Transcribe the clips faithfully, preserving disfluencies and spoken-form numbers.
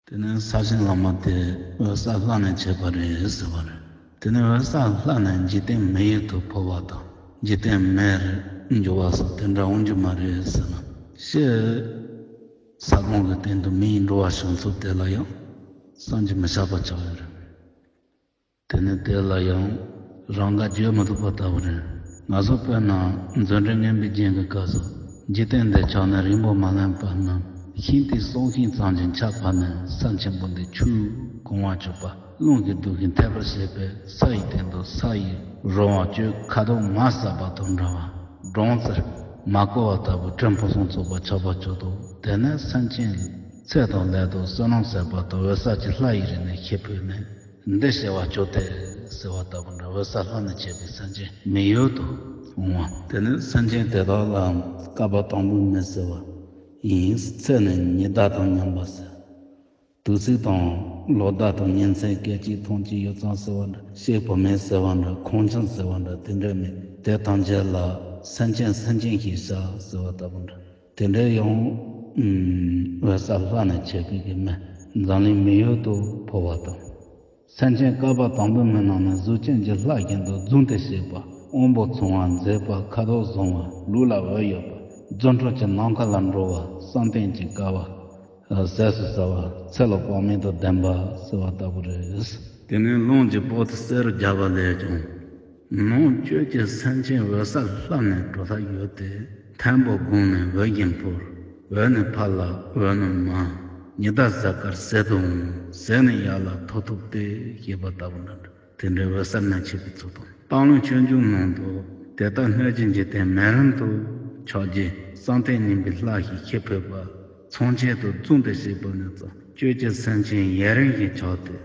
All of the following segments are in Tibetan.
དེ་ནས་ས་ཆེན་བླ་མ་དེ་འོད་གསལ་ལྷ་ནས་བྱས་པ་རེད་ཟེར་བ་རེད། དེ་ནས་འོད་གསལ་ལྷ་ནས་འཇིག་རྟེན་མི་ཡུལ་དུ་འཕོ་བ་དང་འཇིག་རྟེན་མིར་འགྱུར་བ་སོགས་དེ་འདྲ་འོང་རྒྱུ་མ་རེད་ཟེར་ན། ཕྱིས་ས་སྒོང་གི་སྟེང་དུ་མི་ཡི་འགྲོ་བ་བྱུང་ཚུལ་དེ་ལ་ཡང་བསམ་གྱིས་མི་ཁྱབ་པ་ཆགས་ཡོད་རེད། དེ་ནི་དེ་ལ་ཡང་རང་དགར་བརྗོད་མི་ཐུབ་པ་ལྟ་བུ་རེད། ང་ཚོ་དཔེར་ན་མཛོད་འགྲེལ་སྙན་པའི་རྒྱན་གྱི་སྐབས་སུ། འཇིག་རྟེན་འདི་ཆགས་ནས་རིང་པོ་མ་ལོན་པ་ན། ཤིང་རྟའི་སྲོག་ཤིང་ཙམ་གྱིས་ཁྱབ་པ་ནི། ས་ཆེན་པོ་འདི་ཆུས་གང་བར་གྱུར་པ། རླུང་གིས་བསྡུས་ཤིང་འཐེབ་པར་བྱེད་པས། ས་ཡི་སྟེང་དུ་ས་ཡིས་རོལ་བར་བྱེད། ཁ་དོག་མར་ཟགས་པ་དང་འདྲ་བ། སྦྲང་རྩིར་མ་བསྐོལ་བ་ལྟ་བུ་དྲིམ་ཕུན་སུམ་ཚོགས་པ་ཆགས་པར་གྱུར་ཏོ། དེ་ནས་སེམས་ཅན་ཚེ་དང་ལས་དང་བསོད་ནམས་ཟད་པ་དང་འོད་གསལ་གྱི་ལྷ་ཡི་རིགས་ནི་ཤེས་འཕོས་ནས། འདི་ཞེས་པ་ཅོ་ཏེ་ཟེར་བ་ལྟ་བུ་འདྲ། འོད་གསལ་ལྷ་ནས་བྱས་པའི་སེམས་ཅན་མི་ཡུལ་དུ་འོང་བ། དེ་ནི་སེམས་ཅན་དེ་དག་ལ་བསྐལ་པ་དང་པོའི་མི་ཟེར་བ་ཡིན། ཚེ་ནི་ཉི་ཟླ་དང་མཉམ་པ་ཟེར། དུས་ཚིགས་དང་ལོ་ཟླ་དང་ཉིན་མཚན་སྐད་ཅིག་མཐོང་ཅིག་ཡུད་ཙམ་ཟེར་བ་འདྲ། གཤེགས་བུད་མེད་ཟེར་བ་འདྲ། ཁང་ཁྱིམ་ཟེར་བ་འདྲ། དེ་འདྲ་མེད། དེ་ཐམས་ཅད་ལ་སེམས་ཅན་སེམས་ཅན་ཞེས་བྱ་ཟེར་བ་ལྟ་བུ་འདྲ། དེ་འདྲའི་ཡང་། ཨུམ། འོད་གསལ་ལྷ་ནས་བྱས་པའི་གི་མི་འཛམ་གླིང་མི་ཡུལ་དུ་འཕོ་བ་དང་། སེམས་ཅན་བསྐལ་པ་དང་པོའི་མི་རྣམས་ནི་གཟུགས་ཅན་གྱི་ལྷ་བཞིན་དུ་རྫུན་ཏེ་བྱེད་པ། དབང་པོ་ཚང་བ། མཛེས་པ། ཁ་དོག་བཟང་བ། ལུས་ལ་འོད་ཡོད་པ། རྫུ་འཕྲུལ་གྱི་ནམ་མཁའ་ལ་འགྲོ་བ། བསམ་གཏན་གྱི་དགའ་བ། ཟས་སུ་ཟ་བ། ཚེ་ལ་དཔག་མེད་དང་ལྡན་པ་ཟེར་བ་ལྟ་བུ་རེད། དེ་ནས་ལུང་གི་བོ་དེ་གསལ་རུ་བརྒྱབ་པ་ལས་ཀྱང་། ནང་བཅུད་ཀྱི་སེམས་ཅན་འོད་གསལ་ལྷ་ནས་གྲོལ་ཐབས་ཡོད་དེ། ཐལ་མོ་སྒོང་ནས་འོད་བཞིན་འཕུར། འོད་ནི་ཕར་ལ་འོད་ནི་མར། ཉི་ཟླ་གཟའ་སྐར་ཟད་དུ་འོང་། ཟད་ནི་ཡར་ལ་མཐོ་ཐུབ་སྟེ། ཞེས་པ་ལྟ་བུ་འདྲ་འདྲ། དེ་འདྲའི་འོད་གསལ་ནས་བྱེད་པའི་ཚུལ་དང་། སྟག་ལུང་ཆོས་འབྱུང་ནང་དུ། དེ་ལྟར་སྣོད་ཀྱི་འཇིག་རྟེན་མེ་རླུང་དུ། ཆགས་བྱའི་བསམ་གཏན་སྙིང་པོའི་ལྷ་ཞིག་ཤེས་འཕོས་པ། མཚོན་བྱེད་དུ་རྫུན་ཏེ་བྱེད་པ་ནི་ཙམ། བཅུད་ཀྱི་སེམས་ཅན་ཡུན་རིང་ཞིག་ཆགས་ཏེ།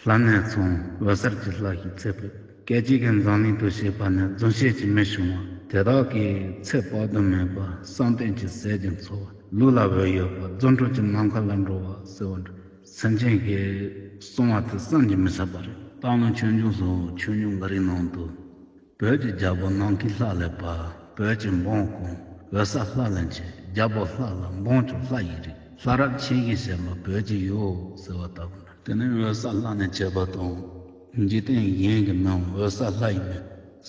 ལྷ་ནས་ཚང་འོད་གསལ་གྱི་ལྷ་ཞིག་ཚེ་འཕོས། སྐད་ཅིག་གིས་འཛམ་གླིང་དུ་གཤེགས་པ་ནི་རྫུན་བཤད་ཀྱི་མི་བྱུང་བ། དེ་དག་གིས་ཚེ་དཔག་ཏུ་མེད་པ། བསམ་གཏན་གྱི་ཟས་ཀྱིས་འཚོ་བ། ལུས་ལ་འོད་ཡོད་པ། རྫུ་འཕྲུལ་གྱི་ནམ་མཁའ་ལ་འགྲོ་བ་ཟེར་བ་འདྲ། སེམས་ཅན་གྱིས་གསུང་བ་དེ་བསམ་གྱིས་མི་ཁྱབ་པ་རེད། སྟག་ལུང་ཆོས་འབྱུང་སོགས་ཆོས་འབྱུང་འགའ་རེའི་ནང་དུ། བོད་ཀྱི་རྒྱལ་པོ་ནམ་མཁའི་ལྷ་ལས་པ། བོད་ཀྱི་འབངས་ཀུན་འོད་གསལ་ལྷ་ལས་མཆེད། རྒྱལ་པོ་ལྷ་ལ་འབངས་ཀྱང་ལྷ་ཡི་རིགས། ལྷ་རབ་ཆེ་ཞེས་བྱ་བ་བོད་ཀྱི་ཡོད་ཟེར་བ་ལྟ་བུ་འདྲ། དེ་ནི་འོད་གསལ་ལྷ་ནས་བྱས་པ་དང་། འཇིག་རྟེན་གཞན་གྱི་མིང་འོད་གསལ་ལྷ་ཡི་མིང་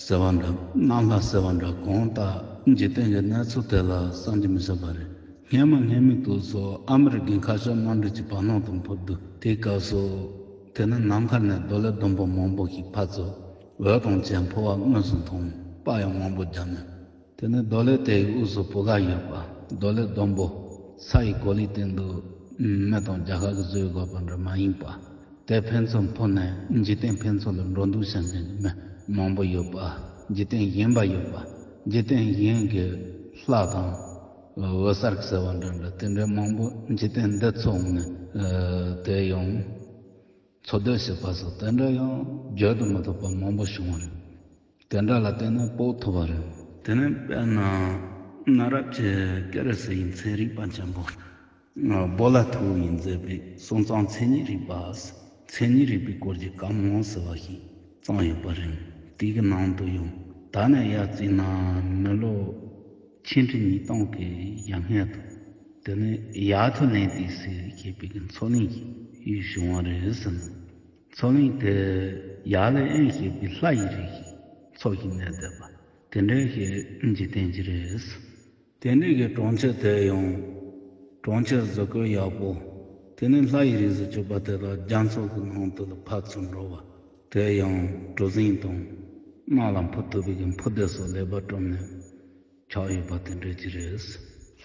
ཟེར་བ་འདྲ། གནམ་ལྷ་ཟེར་བ་འདྲ། གང་ལྟར་འཇིག་རྟེན་གྱི་གནས་ཚུལ་དེ་ལ་བསམ་གྱིས་མི་ཁྱབ་པ་རེད། སྔོན་མ་སྔོན་མའི་དུས་སུ་ཨ་མི་རི་ཀའི་མཁའ་ཤོག་གནམ་གྲུ་གཅིག་བར་སྣང་དུ་འཕུར་དུས། དེའི་སྐབས་སུ་དེ་ནི་ནམ་མཁའ་ནས་རྡོ་ལེབ་ཟླུམ་པོ་མང་པོ་ཞིག་ཕར་ཚུར་འོད་དང་བཅས་འཕུར་བ་དངོས་སུ་མཐོང་། པར་ཡང་མང་པོ་བརྒྱབ་མོད། དེ་ནས་རྡོ་ལེབ་དེའི་དབུས་སུ་བུ་ག་ཡོད་པ། རྡོ་ལེབ་ཟླུམ་པོ་ས་ཡི་གོ་ལའི་སྟེང་དུ་མི་དང་རྒྱ་གར་གྱིས་བཟོས་དགོས་པ་འདྲ་མ་ཡིན་པ། དེ་ཕན་ཚུན་འཕུར་ནས་འཇིག་རྟེན་ཕན་ཚུན་ལ་འགྲོ་འདུག་བྱེད་མཁན་གྱི་མི་མང་པོ་ཡོད་པ། འཇིག་རྟེན་གཞན་པ་ཡོད་པ། འཇིག་རྟེན་གཞན་གྱི་ལྷ་དང་འོད་གསལ་ཟེར་བ་འདྲ་འདྲ་དེ་འདྲའི་མང་པོ་འཇིག་རྟེན་འདི་ཚོ་འོང་ནས་དེ་ཡང་འཚོ་སྡོད་བྱེད་པ་སོགས་དེ་འདྲ་ཡང་བརྗོད་དུ་མི་ཐུབ་པ་མང་པོ་བྱུང་བ་རེད། དེ་འདྲ་ལ་བརྟེན་ནས་དཔོག་ཐུབ་པ་རེད། དེ་ནས་དཔེར་ན་གནའ་རབས་ཀྱི་ཀེ་རི་སི་ཡི་ཚན་རིག་པ་ཆེན་པོ་བོ་ལ་ཐུ་ཡིས་མཛད་པའི་སོང་ཙང་མཚན་ཉིད་རིག་པ། མཚན་ཉིད་རིག་པའི་སྐོར་གྱི་བཀའ་མང་ཟེར་བ་ཞིག་བརྩམས་ཡོད་པ་རེད། དེ་གི་ནང་དུ་ཡང་ད་ནས་ཡར་བརྩིས་ན་མི་ལོ་ཆིག་ཁྲི་ཉིས་སྟོང་གི་ཡར་སྔོན་དུ། དེ་ནས་ཡར་ཐུ་ལེན་ཏི་ཟེར་ཞེས་པའི་གི་མཚོ་གླིང་ཞིག་བྱུང་བ་རེད་ཟེར། མཚོ་གླིང་དེ་ཡར་ལས་ཨེན་ཞེས་པའི་ལྷ་ཡི་རིགས་ཀྱི་མཚོ་ཞིག་གནས་བསྡད་པ། དེ་འདྲའི་ཞིག་འཇིག་རྟེན་ཅིག་རེད། དེ་འདྲའི་གི་གྲོང་ཁྱེར་དེ་ཡང་གྲོང་ཁྱེར་བཟོ་བཀོད་ཡག་པོ། དེ་ནས་ལྷ་ཡི་རིགས་སུ་གྱུར་པ་དེ་དག་རྒྱ་མཚོ་གི་ནང་དུ་ལ་ཕར་ཚུར་འགྲོ་བ། དེ་ཡང་གྲུ་གཟིངས་དང་གནམ་ལ་འཕུར་ཐུབ་པའི་གི་འཕུར་མདེལ་སོགས་ལེགས་པར་བཀྲམ་ནས། ཆགས་ཡོད་པ་དེ་འདྲ་ཅིག་རེད།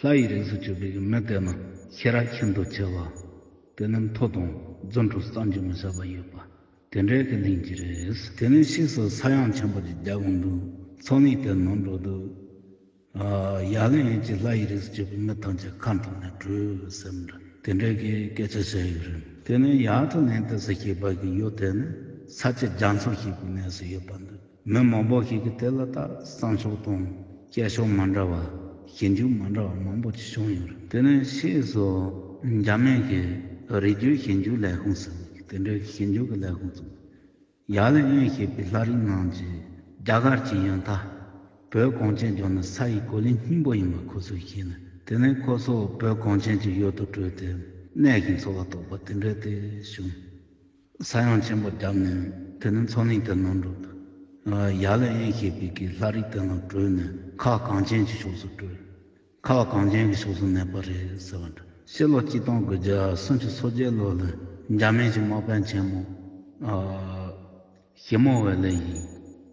ལྷ་ཡི་རིགས་སུ་གྱུར་པའི་མི་དེ་ནི་ཤེས་རབ་ཤིན་ཏུ་ཆེ་བ། དེ་ནི་མཐུ་དང་རྫུ་འཕྲུལ་བསམ་གྱིས་མི་ཁྱབ་པ་ཡོད་པ། དེ་འདྲའི་གི་གླིང་ཅིག་རེད། དེ་ནས་ཕྱིས་སུ་ས་ཡོམ་ཆེན་པོ་ཅིག་བརྒྱབ་འོང་དུས་མཚོ་གླིང་དེ་ནང་འགྲོ་དུས། ཡར་ལས་ཨེན་གྱི་ལྷ་ཡི་རིགས་སུ་གྱུར་པའི་མི་ཐམས་ཅད་ཁ་འཐོར་ནས་བྲོས་ཟེར་འདྲ་དེ་འདྲའི་གི་སྐད་ཆ་བཤད་ཡོད་རེད། དེ་ནས་ཡར་ཐུ་ལེན་ཏི་ཟེར་ཞེས་པ་གི་ཡུལ་དེ་ནི་ས་ཆ་རྒྱ་མཚོ་ཞེས་པའི་གནས་སུ་ཡོད་པ་འདུག་མི་མང་པོ་ཞིག་གིས་དེ་ལ་ད་བསམ་ཕྱོགས་དང་སྐྱེ་ཕྱོགས་མ་འདྲ་བ། ཞིབ་འཇུག་མ་འདྲ་བ་མང་པོ་ཅིག་བྱུང་ཡོད་རེད། དེ་ནས་ཕྱིས་སུ་འཇར་མན་གྱི་རིག་རྒྱུད་ཞིབ་འཇུག་ལས་ཁུངས་ཟེར་བ་དེ་འདྲའི་ཞིབ་འཇུག་གི་ལས་ཁུངས་བཙུགས། ཡར་ལས་ཨེན་ཞེས་པའི་ལྷ་རིགས་རྣམས་ཀྱིས་རྒྱ་གར་གྱི་ཡོན་ཐབས་བོད་གངས་ཅན་ལྗོངས་ནི་ས་ཡི་གོ་ལའི་སྙིང་པོ་ཡིན་པ་ཁོ་ཚོས་ཤེས་ནས། དེ་ནས་ཁོ་ཚོ་བོད་གངས་ཅན་གྱི་ཡུལ་དུ་བྲོས་ཏེ། གནས་ཀྱི་འཚོ་བ་རྟོགས་པ་དེ་འདྲ་དེ་བྱུང་། ས་ཡོམ་ཆེན་པོ་བརྒྱབ་ནས་དེ་ནས་མཚོ་གླིང་དེ་ནང་འགྲོ། ཡར་ལེན་དབྱིན་ཞེས་པའི་གི་ལྷ་རིས་དེ་ནང་བྲོས་ནས་ཁ་གངས་ཅན་གྱི་ཕྱོགས་སུ་བྲོས། ཁ་བ་གངས་ཅན་གྱི་ཕྱོགས་སུ་གནས་པ་རེད་ཟེར་བ་འདྲ། ཕྱི་ལོ་ཆིག་སྟོང་དགུ་བརྒྱ་སུམ་ཅུ་སོ་བརྒྱད་ལོ་ལ་འཇར་མན་གྱི་དམག་དཔོན་ཆེན་མོ་ཨ་ཞི་མོ་ཝེ་ལེ་ཡིས་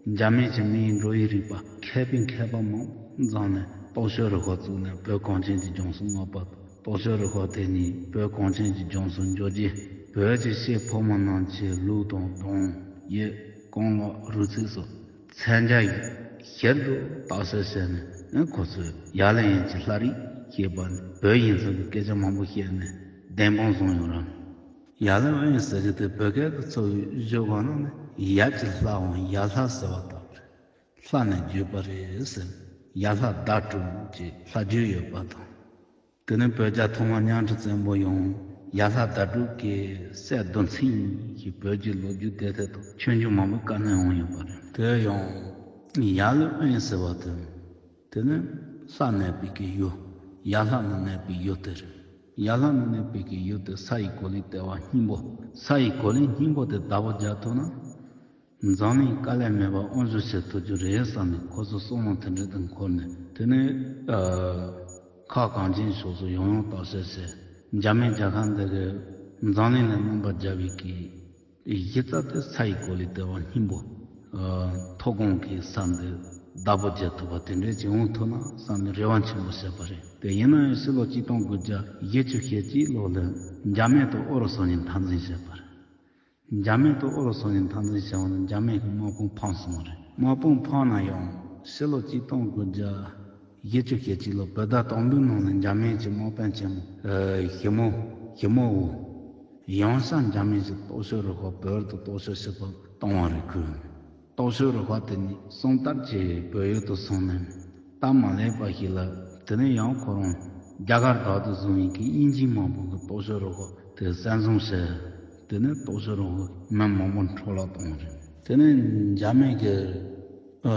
འཇར་མན་གྱི་མིའི་འགྲོ་བའི་རིག་པ་མཁས་པའི་མཁས་པ་མང་པོ་འཛོམས་ནས་རྟོག་དཔྱོད་རུ་ཁག་བཙུགས་ནས་བོད་གངས་ཅན་གྱི་ལྗོངས་སུ་མངགས་པ། རྟོག་དཔྱོད་རུ་ཁག་དེ་ནི་བོད་གངས་ཅན་གྱི་ལྗོངས་སུ་འབྱོར་རྗེས་བོད་ཀྱི་གཤེད་ཕོ་མོ་རྣམས་ཀྱི་ལུགས་དང་གདུང་ཡིག་རྐང་ལག་རུས་ཚིགས་སོགས། མཚན་བརྗོད་ཡིག་ཞིབ་ཏུ་བརྟག་དཔྱད་བྱས་ནས་ཁོ་ཚོས་ཡར་ལེན་དབྱིན་གྱི་ལྷ་རིས་ཞེས་པ་ནི་བོད་ཡིག་མཚན་གྱི་སྐད་ཆ་མང་པོ་བཤད་ནས་བདེན་དཔང་བཟུང་ཡོད་ར། ཡར་ལེན་དབྱིན་ཟེར་རྒྱུ་དེ་བོད་སྐད་དུ་འཚོ་བའི་བརྗོད་སྒོ་ནང་ནས་ཡར་གྱི་ལྷའམ་ཡར་ལྷ་ཟེར་བ་དག་རེད། ལྷ་ནས་བརྒྱུད་པ་རེད་ཟེར། ཡར་ལྷ་ཟླ་དྲུག་ཅེས་ལྷ་བརྒྱུད་ཡོད་པ་དང་། དེ་ནས་བོད་རྒྱལ་ཐོག་མ་གཉའ་ཁྲི་བཙན་པོ་ཡང་ཡར་ལྷ་ཟླ་དྲུག་གི་སྲས་བདུན་ཚན་ཞེས་བོད་ཀྱི་ལོ་རྒྱུས་དེབ་ཐེར་དུ་ཆོས་འབྱུང་མང་པོའི་བཀའ་གནང་ཡོང་ཡོད་པ་རེད། དེ་ཡང་ཡར་ལེན་དབྱིན་ཟེར་བ་དེ། དེ་ནི་ལྷ་གནས་པའི་གི་ཡུལ། ཡར་ལྷ་ནི་གནས་པའི་ཡུལ་དེ་རེད། ཡར་ལྷ་ནི་གནས་པའི་གི་ཡུལ་དེ་ས་ཡི་གོ་ལའི་ལྟེ་བ་སྙིང་པོ། ས་ཡི་གོ་ལའི་སྙིང་པོ་དེ་བདག་པོ་རྒྱག་ཐུབ་ན། འཛམ་གླིང་དཀའ་ལས་མེད་པར་དབང་བསྒྱུར་བྱེད་ཐུབ་རྒྱུ་རེད་བསམ་ནས་ཁོ་ཚོ་བསམ་བློ་དེ་འདྲ་དེ་འཁོར་ནས། དེ་ནས་ཨ་ཁ་གངས་ཅན་ཕྱོགས་སུ་ཡང་ཡང་བརྟག་དཔྱད་བྱས། འཇར་མན་རྒྱལ་ཁབ་འདི་གིས་འཛམ་གླིང་ལ་རྣམ་པར་རྒྱལ་བའི་གི་གཞི་རྩ་དེ་ས་ཡི་གོ་ལའི་ལྟེ་བ་སྙིང་པོ། ཨ་མཐོ་སྒང་གི་ས་འདི་བདག་པོ་བྱེད་ཐུབ་པ་དེ་འདྲ་ཅིག་འོང་ཐུབ་ན་བསམ་ནས་རེ་བ་ཆེན་པོ་བྱས་པ་རེད། དེ་ཡིན་ན་ཡང་ཕྱི་ལོ་ཆིག་སྟོང་དགུ་བརྒྱ་བཞི་བཅུ་ཞེ་གཅིག་ལོ་ལ་འཇར་མན་དང་ཨུ་རུ་སུ་གཉིས་འཐབ་འཛིང་བྱས་པ་རེད། འཇར་མན་དང་ཨུ་རུ་སུ་གཉིས་འཐབ་འཛིང་བྱས་པ་ནི་འཇར་མན་གྱི་དམག་དཔུང་འཕངས་སོང་བ་རེད། དམག་དཔུང་འཕངས་ན་ཡང་ཕྱི་ལོ་ཆིག་སྟོང་དགུ་བརྒྱ་བཞི་བཅུ་ཞེ་གཅིག་ལོ་བོད་ཟླ་དང་པོའི་ནང་ལ་འཇར་མན་གྱི་དམག་དཔོན་ཆེན་མོ་ཨ་ཞི་མོ་ཞི་མོ་ཝུ་ཡང་བསྐྱར་འཇར་མན་གྱི་རྟོག་དཔྱོད་རུ་ཁག་བོད་དུ་རྟོག་དཔྱོད་བྱེད་པར་བཏང་བ་རེད། ཁོས་རྟོག་དཔྱོད་རུ་ཁག་དེ་ནི་གསང་སྟབས་ཀྱིས་བོད་ཡུལ་དུ་སོང་ནས་སྟབས་མ་ལེགས་པ་ཞིག་ལ། དེ་ནས་ཡང་ཁོ་རང་རྒྱ་གར་བདག་ཏུ་བཟུང་བའི་གི་དབྱིན་ཇིའི་དམག་དཔུང་གི་རྟོག་དཔྱོད་རུ་ཁག་དེ་བཙན་བཟུང་བྱས། དེ་ནས་རྟོག་དཔྱོད་རུ་ཁག་མི་མང་པོ་འཕྲོ་བརླག་བཏང་བ་རེད། དེ་ནས་འཇར་མན་གྱི་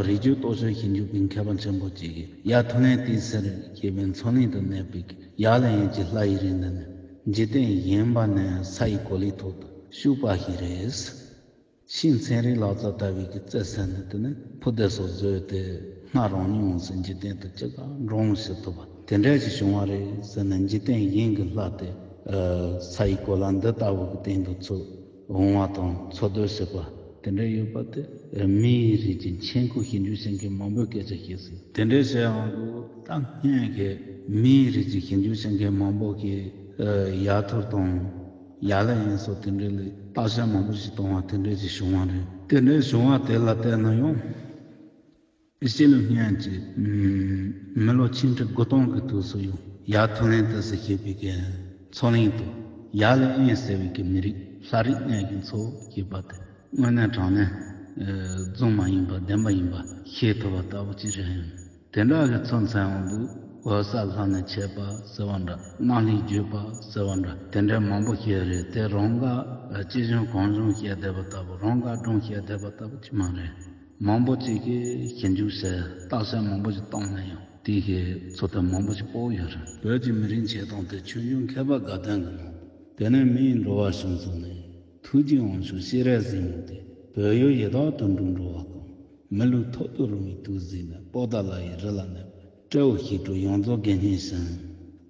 རིག་བྱེད་རྟོག་དཔྱོད་ཞིབ་འཇུག་པའི་མཁས་པ་ཆེན་པོ་གཅིག་གིས་ཡར་ཐུ་ལེན་ཏི་སེར་ཞེས་པའི་མཚོ་གླིང་དུ་གནས་པའི་ཡར་ལེན་དབྱིན་གྱི་ལྷ་ཡི་རིས་འདི་ནི་འཇིག་རྟེན་གཞན་པ་ནས་ས་ཡི་གོ་ལའི་ཐོག་ཏུ་ཤུག་པ་ཞིག་རེད། ཕྱིའི་ཚན་རིག་ལག་རྩལ་ལྟ་བུའི་གི་རྩེད་ཟེར་ནས། དེ་ནས་ཕུ་དེ་སོགས་བཟོས་ཏེ་སྣ་རང་ཉིད་འོང་ཟེར། འཇིག་རྟེན་དུ་ཅི་དགར་འགྲོ་འོང་བྱེད་ཐུབ་པ་དེ་འདྲ་ཞིག་བྱུང་བ་རེད་ཟེར་ནས། འཇིག་རྟེན་གཞན་གྱི་ལྷ་དེ་ས་ཡི་གོ་ལ་འདི་ལྟ་བུ་གི་སྟེང་དུ་འཚོ་འོང་བ་དང་འཚོ་སྡོད་བྱེད་པ་དེ་འདྲ་ཡོད་པ་དེ་མིའི་རིགས་ཀྱི་མཆན་ཁུ་ཞིབ་འཇུག་བྱེད་མཁན་མང་པོས་སྐད་ཆ་བཤད་ཟིན། དེ་འདྲ་བྱས་ཡོང་དུས་ད་སྔོན་གྱི་མིའི་རིགས་ཀྱི་ཞིབ་འཇུག་བྱེད་མཁན་མང་པོ་གིས་ཡར་ཐུར་དང་། ཡར་ལེན་དབྱིན་སོགས་དེ་འདྲ་ལ་བརྟག་དཔྱད་མང་པོ་ཞིག་གཏོང་བ་དེ་འདྲ་ཞིག་བྱུང་བ་རེད། དེ་འདྲ་བྱུང་བ་དེ་ལ་བལྟས་ན་ཡང་། སྤྱི་ལོ་སྔོན་གྱི་མི་ལོ་ཆིག་ཁྲི་དགུ་སྟོང་གི་དུས་སུ་ཡང་ཡར་ཐུ་ལེན་ཏི་སེར་ཞེས་པའི་གི་མཚོ་གླིང་དུ་ཡར་ལེན་དབྱིན་ཟེར་བའི་གི་མི་རིགས་ལྷ་རིས་གནས་ཀྱི་འཚོ་བ་ཞེས་པ་དེ་དངོས་གནས་དྲང་གནས་རྫུན་མ་ཡིན་པ་བདེན་པ་ཡིན་པ་ཤེས་ཐུབ་པ་ལྟ་བུ་ཅིག་རེད། དེ་འདྲ་གི་ཚུལ་མཚོན་འོང་དུས། འོད་གསལ་ལྷ་ནས་ཆད་པ་ཟེར་བ་འདྲ། སྣང་ལྷའི་བརྒྱུད་པ་ཟེར་བ་འདྲ། དེ་འདྲའི་མང་པོ་ཞིག་རེད། དེ་རང་ག་ཅི་བྱུང་གང་བྱུང་བཤད་བསྡད་པ་ལྟ་བུ། རང་ག་སྒྲུང་བཤད་བསྡད་པ་ལྟ་བུ་ཅིག་མ་རེད། མང་པོ་ཅིག་གིས་ཞིབ་འཇུག་བྱས། བརྟག་དཔྱད་མང་པོ་ཞིག་བཏང་ནས་ཡང་དེ་གི་ཚུལ་དེབ་མང་པོ་ཞིག་ཕབ་ཡོད་རེད། བོད་ཀྱི་མི་རིགས་འཆད་སྟངས་དེ་ཆོས་འབྱུང་མཁས་པ་དགའ་ལྡན་གྱི་ནང་། དེ་ནས་མིའི་འགྲོ་བ་བྱུང་ཚུལ་ནས། ཐུགས་རྗེའི་དབང་ཕྱུག་སྤྱན་རས་གཟིགས་མོ་སྟེ། བོད་ཡུལ་ཡི་དྭགས་དུད་འགྲོའི་འགྲོ་བ་ཀུན། མི་ལུས་ཐོག་ཏུ་རུང་བའི་དུས་གཟིགས་ནས། པོ་ཏཱ་ལ་ཡི་རི་ལ་གནས་པའི། སྤྲེའུ་ཞིག་གྲོགས་ཡོངས་རྫོགས་དགེ་བསྙེན་ཞིང་།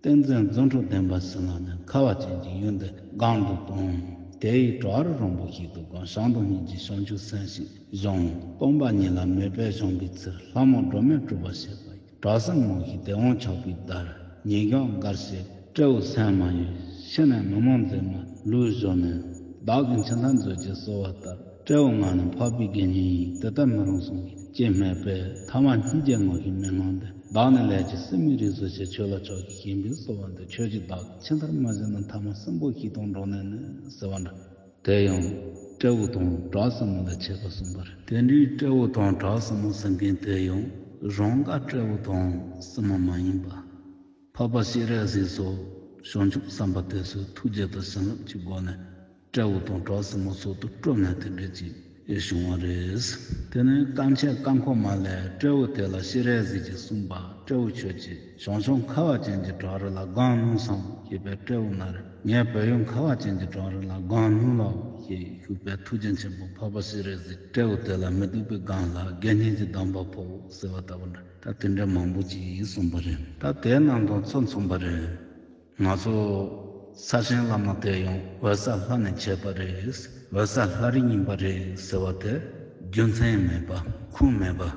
ཏིང་འཛིན་རྫུ་འཕྲུལ་ལྡན་པ་ཞིག་ལ་ནི། ཁ་བ་ཅན་གྱི་ཡུལ་འདི་སྒང་དུ་བཏང་། དེ་ཡི་བྲག་རི་རོང་པོ་ཞིག་ཏུ་བསྒང་། བྱང་དང་སྨད་ཀྱི་བྱང་ཆུབ་སེམས་ཞིག་བཞེངས། སྟོན་པ་ཉིད་ལ་མོས་པས་བཞེངས་པའི་ཚུལ། ལྷ་མོ་སྒྲོལ་མས་སྤྲུལ་པ་བྱས་པ་ཡི། བྲག་སྲིན་མོ་ཞིག་དེ་དབང་ཆགས་པའི་བརྡར། ཉིན་ཞག་འགར་བྱས་སྤྲེའུ་སྲན་མ་ཡི། ཤི་ནས་མི་མ་འཛེམ་མ་ལུས་བཞོན་ནས། བདག་གི་མཆིལ་མཐར་མཛོད་ཅིག་གསོལ་བ་ལྟར། སྤྲེའུ་ང་ནི་འཕགས་པའི་དགེ་བསྙེན་ཡིན། དེ་ལྟར་མི་རུང་གསུངས་ཀྱིས་ཅི་སྨྲས་པས། ཐ་མ་སྙིང་རྗེ་ངོ་ཞེས་མི་ངང་སྟེ། བདག་ནི་ལས་ཀྱི་སྲིན་མོའི་རིགས་སུ་སྐྱེས། ཁྱོད་ལ་ཕྱག་བགྱིས་བཞེངས་པའི་གསོལ་བ་འདེབས། ཁྱོད་ཀྱིས་བདག་གི་མཆིལ་མཐར་མ་གཟིགས་ན། ཐ་མ་སྲིན་པོ་ཞིག་དང་འགྲོགས་ནས་ནི་ཟེར་བ་འདྲ། དེ་ཡང་སྤྲེའུ་དང་བྲག་སྲིན་མོ་ལ་ཆད་པ་གསུངས་པ་རེད། དེ་འདྲའི་སྤྲེའུ་དང་བྲག་སྲིན་མོ་ཟེར་མཁན་དེ་ཡང་རང་ག་སྤྲེའུ་དང་སྲིན་མོ་མ་ཡིན་པ། འཕགས་པ་སྤྱན་རས་གཟིགས་སོགས་བྱང་ཆུབ་སེམས་དཔའ་དེ་ཚོས་ཐུགས་རྗེ་དང་བྱིན་རླབས་ཀྱི་སྒོ་ནས་སྤྲེའུ་དང་བྲག་སྲིན་མོ་སོགས་དུ་སྤྲུལ་ནས་དེ་འདྲ་ཅིག་ ཞེས་བྱུང་བ་རེད། དེ་ནས་སྐམ་ཆས་སྐམ་ཁོག་མ་ལས་སྤྲེའུ་དེ་ལ་སྤྱན་རས་གཟིགས་ཀྱིས་གསུངས་པ། སྤྲེའུ་ཁྱོད་ཀྱིས་བྱང་ཆུབ་ཁ་བ་ཅན་གྱི་བྲག་རི་ལ་སྒང་སྣུམ་སོང་ཞེས་པའི་སྤྲེའུ་ན་རེ། ངའི་བོད་ཡུལ་ཁ་བ་ཅན་གྱི་བྲག་རི་ལ་སྒང་སྣུམ་ལོ་ཞེས་ཞུས་པས། ཐུགས་རྗེ་ཆེན་པོ་འཕགས་པ་སྤྱན་རས་གཟིགས་སྤྲེའུ་དེ་ལ་མི་སྡུག་པའི་སྒང་ལ་དགེ་བསྙེན་གྱི་སྡོམ་པ་ཕོག་ཟེར་བ་ལྟ་བུ་འདྲ། ད་དེ་འདྲ་མང་པོ་ཅིག་གསུངས་པ་རེད། ད་དེ་རྣམས་དང་ཚུར་མཚུངས་པ་རེད། ང་ཚོ་ས་ཆེན་བླ་མ་དེ་ཡང་འོད་གསལ་ལྷ་ནས་མཆེད་པ་རེད། འོད་གསལ་ལྷ་རིགས་ཡིན་པ་རེད་ཟེར་བ་དེ་རྒྱུ་མཚན་མེད་པ། ཁུངས་མེད་པ།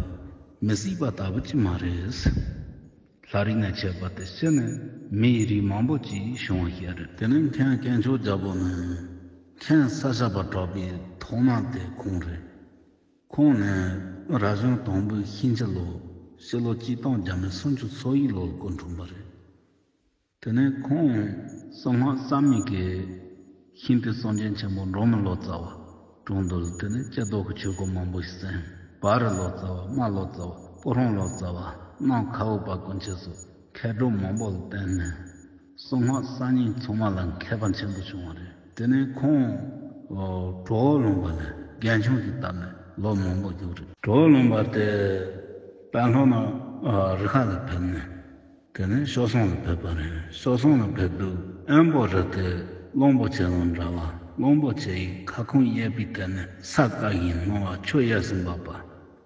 མི་སྲིད་པ་ལྟ་བུ་ཅིག་མ་རེད། ལྷ་རིགས་ནས་མཆེད་པ་དེ་ཕྱི་ནས་མི་ཡི་རིགས་མང་པོ་ཅིག་བྱུང་བ་ཞིག་རེད། དེ་ནས་མཁན་དཀོན་མཆོག་རྒྱལ་པོ་ནི་མཁན་ས་སྐྱ་པ་གྲགས་པའི་ཐོག་མ་དེ་ཁོང་རེད། ཁོང་ནི་རབ་བྱུང་དང་པོའི་ཤིང་བྱི་ལོ། ཕྱི་ལོ་གཅིག་སྟོང་བརྒྱ་མེད་སུམ་ཅུ་སོ་ཡི་ལོར་སྐུ་འཁྲུངས་པ་རེད། དེ་ནས་ཁོང་གསང་སྔགས་གསར་རྙིང་གི་ཤིང་རྟའི་སྲོལ་འབྱེད་ཆེན་པོ་འབྲོག་མི་ལོ་ཙཱ་བ་དྲུང་དུ། དེ་ནས་སྐྱེ་རྡོ་གི་ཆོས་སྐོར་མང་པོ་ཞིག་གསན། བ་རི་ལོ་ཙཱ་བ། རྨ་ལོ་ཙཱ་བ། སྤུ་ཧྲོང་ལོ་ཙཱ་བ། གནམ་ཁའུ་པ་ཀུན་མཁྱེན་སོགས་མཁས་གྲུབ་མང་པོ་ལ་བསྟེན་ནས། གསང་སྔགས་གསར་རྙིང་ཚང་མ་ལ་མཁས་པ་ཆེན་པོ་བྱུང་བ་རེད། དེ་ནས་ཁོང་གྲོ་བོ་ལུང་པ་ལ་རྒན་ཆུང་གི་སྟབས་ནས་ལོ་མང་པོ་བཞུགས་རེད། གྲོ་བོ་ལུང་པ་དེ་དཔལ་ལྷོ་ནས་རི་ཁ་ལ་ཕེབས་ནས། དེ་ནས་ཤོ་སོང་ལ་ཕེབས་པ་རེད། ཤོ་སོང་ལ་ཕེབས་དུས་དབོན་པོ་རི་དེ་གླང་པོ་ཆེ་དང་འདྲ་བ། གླང་པོ་ཆེ་ཡི་ཁ་ཁུང་གཡས་པའི་དེ་ནས་ས་དཀར་ཞིང་སྣང་བ་ཆུ་གཡས་སུ་འབབ་པ།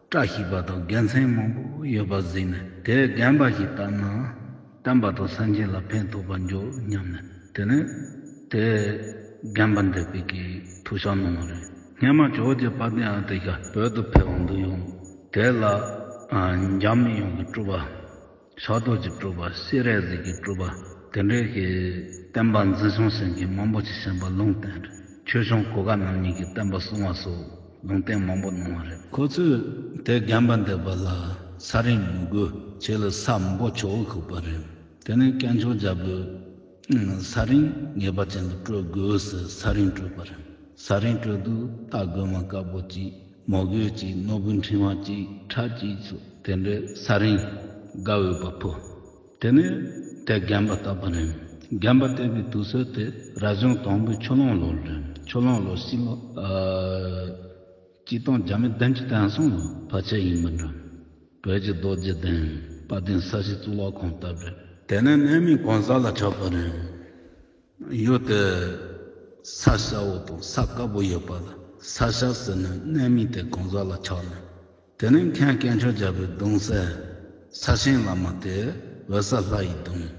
བཀྲ་ཤིས་པ་དང་དགེ་མཚན་མང་པོ་ཡོད་པ་གཟིགས་ནས། དེས་རྒན་པ་ཞིག་བཏབ་ན་བསྟན་པ་དང་སེམས་ཅན་ལ་ཕན་ཐོགས་པར་འགྱུར་སྙམ་ནས། དེ་ནས་དེས་རྒན་པ་འདེབས་པའི་གི་ཐུགས་བཞེད་གནང་བ་རེད། སྔོན་མ་ཇོ་བོ་རྗེ་དཔལ་ལྡན་ཨ་ཏི་ཤ་བོད་དུ་ཕེབས་འོང་དུས་ཡང་དེ་ལ་འཇམ་མི་ཡོང་གི་སྤྲུལ་པ། ཕྱག་རྡོར་གྱི་སྤྲུལ་པ། སྤྱན་རས་གཟིགས་ཀྱི་སྤྲུལ་པ། དེ་འདྲའི་གི་བསྟན་པ་འཛིན་སྐྱོང་བྱེད་མཁན་མང་པོ་ཞིག་བྱོན་པ་ལུང་བསྟན་རེད། ཆོས་སྐྱོང་གོ་ཁ་རྣམ་གཉིས་ཀྱིས་བསྟན་པ་སྲུང་བ་སོགས་ལུང་བསྟན་མང་པོ་གནང་བ་རེད། ཁོ་ཚོས་དེ་རྒན་པ་འདེབས་པ་ལ་ས་རིན་མི་དགོས། ཁྱེད་ལ་ས་མང་པོ་ཆོག་ཤོག་པ་རེད། དེ་ནས་དཀོན་མཆོག་རྒྱལ་པོས་ས་རིན་ངེས་པ་ཅན་དུ་སྤྲོད་དགོས་ཟེར་ས་རིན་སྤྲོད་པ་རེད། ས་རིན་སྤྲོད་དུས་རྟ་རྒོད་མ་དཀར་པོ་གཅིག་མོ་རྒོད་གཅིག་ནོར་བུ་འཕྲེང་བ་གཅིག་ཁྲབ་གཅིག་སོགས་དེ་འདྲའི་ས་རིན་དགའ་འོས་པ་ཕུལ། དེ་ནས་དེ་རྒན་པ་བཏབ་པ་རེད། རྒན་པ་བཏབ་པའི་དུས་ཚོད་དེ་རབ་བྱུང་དང་པོའི་ཆུ་གླང་ལོ་རེད། ཆུ་གླང་ལོ་ཕྱི་ལོ་ཨ་གཅིག་སྟོང་བརྒྱ་མེད་བདུན་ཅུ་དོན་གསུམ་ལོ་ཕལ་ཆེར་ཡིན་པ་འདྲ། བོད་ཀྱི་རྡོ་རྗེ་གདན་དཔལ་ལྡན་ས་གཞི་གཙུག་ལག་ཁང་བཏབ་རེད། དེ་ནས་གནས་མིང་གོང་ས་ལ་ཆགས་པ་རེད། ཡུལ་དེ་ས་ཤ་བོ་དང་ས་དཀར་པོ་ཡོད་པ་ལ་ས་ཤ་ཟེར་ནས་གནས་མིང་དེ་གོང་ས་ལ་ཆགས་ནས། དེ་ནས་མཁན་དཀོན་མཆོག་རྒྱལ་པོའི་གདུང་སྲས་ས་ཆེན་བླ་མ་དེ་འོད་གསལ་ལྷ་ཡི་གདུང་།